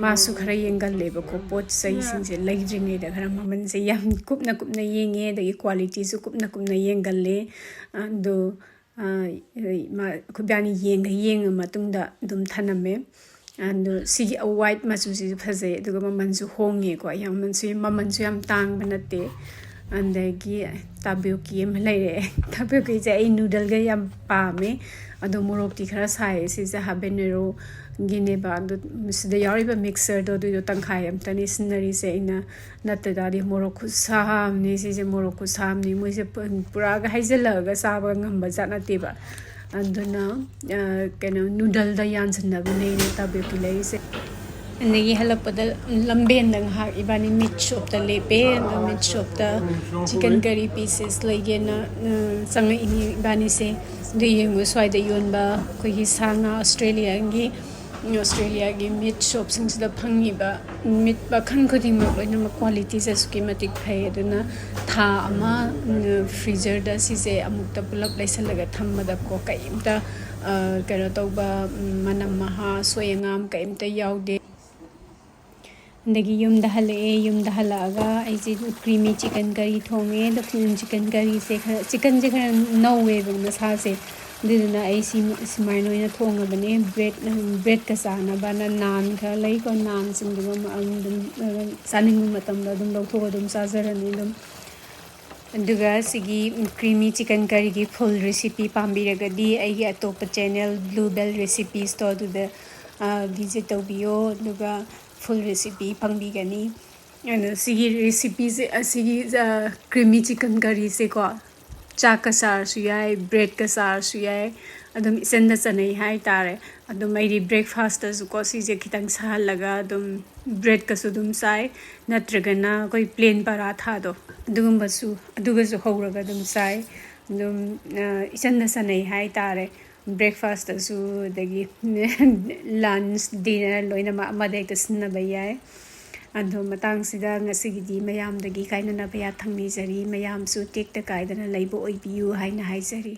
ꯃꯥꯁꯨ ꯈꯔ ꯌꯦꯡꯒꯜꯂꯦꯕꯀꯣ ꯄꯣꯠ ꯆꯩꯁꯤꯡꯁꯦ ꯂꯩꯗ꯭ꯔꯤꯉꯩꯗ ꯈꯔ ꯃꯃꯜꯁꯦ ꯌꯥꯝ ꯀꯨꯞꯅ ꯀꯨꯞꯅ ꯌꯦꯡꯉꯦ, ꯑꯗꯒꯤ ꯀ꯭ꯋꯥꯂꯤꯇꯤꯁꯨ ꯀꯨꯞꯅ ꯀꯨꯞꯅ ꯌꯦꯡꯒꯜꯂꯦ꯫ ꯑꯗꯣ ꯑꯩꯈꯣꯏꯕꯥꯅꯤ ꯌꯦꯡꯉ ꯌꯦꯡꯉ ꯃꯇꯨꯡꯗ ꯑꯗꯨꯝ ꯊꯅꯝꯃꯦ꯫ ꯑꯗꯨ ꯁꯤꯒꯤ ꯋꯥꯏꯠ ꯃꯆꯨꯁꯤꯁꯨ ꯐꯖꯩ, ꯑꯗꯨꯒ ꯃꯃꯜꯁꯨ ꯍꯣꯡꯉꯦꯀꯣ꯫ ꯌꯥꯝ ꯃꯃꯜꯁꯨ, ꯃꯃꯜꯁꯨ ꯌꯥꯝ ꯇꯥꯡꯕ ꯅꯠꯇꯦ꯫ ꯑꯗꯒꯤ ꯇꯥꯕꯤꯌꯣꯀꯤ ꯑꯃ ꯂꯩꯔꯛꯑꯦ꯫ ꯇꯥꯕꯤꯌꯣꯀꯤꯁꯦ ꯑꯩ ꯅꯨꯗꯜꯒ ꯌꯥꯝ ꯄꯥꯝꯃꯦ꯫ ꯑꯗꯣ ꯃꯣꯔꯣꯛꯇꯤ ꯈꯔ ꯁꯥꯏꯌꯦ꯫ ꯁꯤꯁꯦ ꯍꯥꯕꯦꯅꯦꯔꯣꯒꯤꯅꯦꯕ꯫ ꯑꯗꯣ ꯁꯤꯗ ꯌꯥꯎꯔꯤꯕ ꯃꯤꯛꯁꯆꯔꯗꯣ ꯑꯗꯨꯏꯗꯣ ꯇꯪꯈꯥꯏ ꯑꯝꯇꯅꯤ ꯁꯤꯖꯤꯟꯅꯔꯤꯁꯦ ꯑꯩꯅ꯫ ꯅꯠꯇ ꯇꯥꯔꯗꯤ ꯃꯣꯔꯣꯛ ꯈꯨꯠꯁꯥ ꯑꯃꯅꯤ ꯁꯤꯁꯦ, ꯃꯣꯔꯣꯛ ꯈꯨꯠꯁꯥ ꯑꯃꯅꯤ꯫ ꯃꯣꯏꯁꯦ ꯄꯨ-, ꯄꯨꯔꯥꯒ ꯍꯩꯖꯤꯜꯂꯛꯑꯒ ꯆꯥꯕ ꯉꯝꯕ ꯖꯥꯠ ꯅꯠꯇꯦꯕ꯫ ꯑꯗꯨꯅ, ꯑ, ꯀꯩꯅꯣ, ꯅꯨꯗꯜꯗ ꯌꯥꯟꯁꯤꯟꯅꯕꯅꯦ ꯑꯩꯅ ꯇꯥꯕꯤꯌꯣꯀꯤ ꯂꯩꯔꯤꯁꯦ꯫ ꯑꯗꯒꯤ ꯍꯜꯂꯛꯄꯗ ꯂꯝꯕꯦꯟꯗ ꯉꯥꯏꯍꯥꯛ ꯏꯕꯥꯅꯤ ꯃꯤꯠ ꯁꯣꯞꯇ ꯂꯦꯞꯄꯦ꯫ ꯑꯗꯣ ꯃꯤꯠ ꯁꯣꯞꯇ ꯆꯤꯀꯟ ꯀꯔꯤ ꯄꯤꯁꯦꯁ ꯂꯩꯒꯦꯅ, ꯑ, ꯆꯪꯉꯛꯏꯅꯤ ꯏꯕꯥꯅꯤꯁꯦ꯫ ꯑꯗꯨ ꯌꯦꯡꯉꯨ, ꯁ꯭ꯋꯥꯏꯗ ꯌꯣꯟꯕ ꯑꯩꯈꯣꯏꯒꯤ ꯁꯥ ꯉꯥ ꯑꯣꯁꯇ꯭ꯔꯦꯂꯤꯌꯥꯒꯤ, ꯑꯣꯁꯇ꯭ꯔꯦꯂꯤꯌꯥꯒꯤ ꯃꯤꯠ ꯁꯣꯞꯁꯤꯡꯁꯤꯗ ꯐꯪꯉꯤꯕ ꯃꯤꯠ ꯃꯈꯜ ꯈꯨꯗꯤꯡꯃꯛ ꯂꯣꯏꯅꯃꯛ ꯀ꯭ꯋꯥꯂꯤꯇꯤꯁꯦ ꯑꯁꯨꯛꯀꯤ ꯃꯇꯤꯛ ꯐꯩ꯫ ꯑꯗꯨꯅ ꯊꯥ ꯑꯃ, ꯎꯝ, ꯐ꯭ꯔꯤꯖꯔꯗ ꯁꯤꯁꯦ ꯑꯃꯨꯛꯇ ꯄꯨꯂꯞ ꯂꯩꯁꯜꯂꯒ ꯊꯝꯕꯗꯀꯣ ꯀꯩꯝꯇ, ꯑ, ꯀꯩꯅꯣ ꯇꯧꯕ, ꯎꯝ, ꯃꯅꯝ ꯃꯍꯥ, ꯑꯁꯣꯏ ꯑꯉꯥꯝ ꯀꯩꯝꯇ ꯌꯥꯎꯗꯦ꯫ ꯑꯗꯒꯤ ꯌꯨꯝꯗ ꯍꯜꯂꯛꯑꯦ꯫ ꯌꯨꯝꯗ ꯍꯜꯂꯛꯑꯒ ꯑꯩꯁꯦ ꯀ꯭ꯔꯤꯃꯤ ꯆꯤꯀꯟ ꯀꯔꯤ ꯊꯣꯡꯉꯦ꯫ ꯑꯗꯣ ꯆꯤꯀꯟ ꯀꯔꯤꯁꯦ ꯈꯔ, ꯆꯤꯀꯟꯁꯦ ꯈꯔ ꯅꯧꯋꯦꯕ ꯃꯁꯥꯁꯦ꯫ ꯑꯗꯨꯗꯨꯅ ꯑꯩ ꯁꯤ, ꯁꯨꯃꯥꯏꯅ ꯑꯣꯏꯅ ꯊꯣꯡꯉꯕꯅꯦ꯫ ꯕ꯭ꯔꯦꯗ, ꯕ꯭ꯔꯦꯗꯀ ꯆꯥꯅꯕꯅ ꯅꯥꯟ ꯈꯔ ꯂꯩꯀꯣ꯫ ꯅꯥꯟꯁꯤꯡꯗꯨꯒ ꯑꯗꯨꯝ, ꯑ, ꯆꯥꯅꯤꯡꯕ ꯃꯇꯝꯗ ꯑꯗꯨꯝ ꯂꯧꯊꯣꯛꯑ ꯑꯗꯨꯝ ꯆꯥꯖꯔꯅꯤ ꯑꯗꯨꯝ꯫ ꯑꯗꯨꯒ ꯁꯤꯒꯤ ꯀ꯭ꯔꯤꯃꯤ ꯆꯤꯀꯟ ꯀꯔꯤꯒꯤ ꯐꯨꯜ ꯔꯤꯁꯤꯄꯤ ꯄꯥꯝꯕꯤꯔꯒꯗꯤ ꯑꯩꯒꯤ ꯑꯇꯣꯞꯄ ꯆꯦꯅꯦꯜ ꯕ꯭ꯂꯨ ꯕꯦꯜ ꯔꯤꯁꯤꯄꯤꯁꯇꯣ ꯑꯗꯨꯗ, ꯑ, ꯚꯤꯖꯤꯠ ꯇꯧꯕꯤꯌꯣ꯫ ꯑꯗꯨꯒ ꯐꯨꯜ ꯔꯤꯁꯤꯄꯤ ꯐꯪꯕꯤꯒꯅꯤ꯫ ꯑꯗꯣ ꯁꯤꯒꯤ ꯔꯤꯁꯤꯄꯤꯁꯦ, ꯑꯁꯤꯒꯤ, ꯑ, ꯀ꯭ꯔꯤꯃꯤ ꯆꯤꯀꯟ ꯀꯔꯤꯁꯦꯀꯣ, ꯆꯥꯛꯀ ꯆꯥꯔꯁꯨ ꯌꯥꯏ, ꯕ꯭ꯔꯦꯗꯀ ꯆꯥꯔꯁꯨ ꯌꯥꯏ, ꯑꯗꯨꯝ ꯏꯆꯟꯗ ꯆꯟꯅꯩ ꯍꯥꯏꯇꯥꯔꯦ꯫ ꯑꯗꯨꯝ ꯑꯩꯗꯤ ꯕ꯭ꯔꯦꯛꯐꯥꯁꯇꯁꯨꯀꯣ ꯁꯤꯁꯦ ꯈꯤꯇꯪ ꯁꯥꯍꯜꯂꯒ ꯑꯗꯨꯝ ꯕ꯭ꯔꯦꯗꯀꯁꯨ ꯑꯗꯨꯝ ꯆꯥꯏ, ꯅꯠꯇ꯭ꯔꯒꯅ ꯑꯩꯈꯣꯏ ꯄ꯭ꯂꯦꯟ ꯄꯔꯥꯊꯥꯗꯣ ꯑꯗꯨꯒꯨꯝꯕꯁꯨ, ꯑꯗꯨꯒꯁꯨ ꯍꯧꯔꯒ ꯑꯗꯨꯝ ꯆꯥꯏ꯫ ꯑꯗꯨꯝ, ꯑ, ꯏꯆꯟꯗ ꯆꯟꯅꯩ ꯍꯥꯏꯇꯥꯔꯦ꯫ ꯕ꯭ꯔꯦꯛꯐꯥꯁꯇꯁꯨ, ꯑꯗꯒꯤ ꯂꯟꯁ, ꯗꯤꯅꯔ ꯂꯣꯏꯅꯃꯛ ꯑꯃꯗ ꯍꯦꯛꯇ ꯁꯤꯖꯤꯟꯅꯕ ꯌꯥꯏ꯫ ꯑꯗꯣ ꯃꯇꯥꯡꯁꯤꯗ ꯉꯁꯤꯒꯤꯗꯤ ꯃꯌꯥꯝꯗꯒꯤ ꯀꯥꯏꯅꯅꯕ ꯌꯥꯊꯪ ꯅꯤꯖꯔꯤ꯫ ꯃꯌꯥꯝꯁꯨ ꯇꯦꯛꯇ ꯀꯥꯏꯗꯅ ꯂꯩꯕ ꯑꯣꯏꯕꯤꯌꯨ ꯍꯥꯏꯅ ꯍꯥꯏꯖꯔꯤ꯫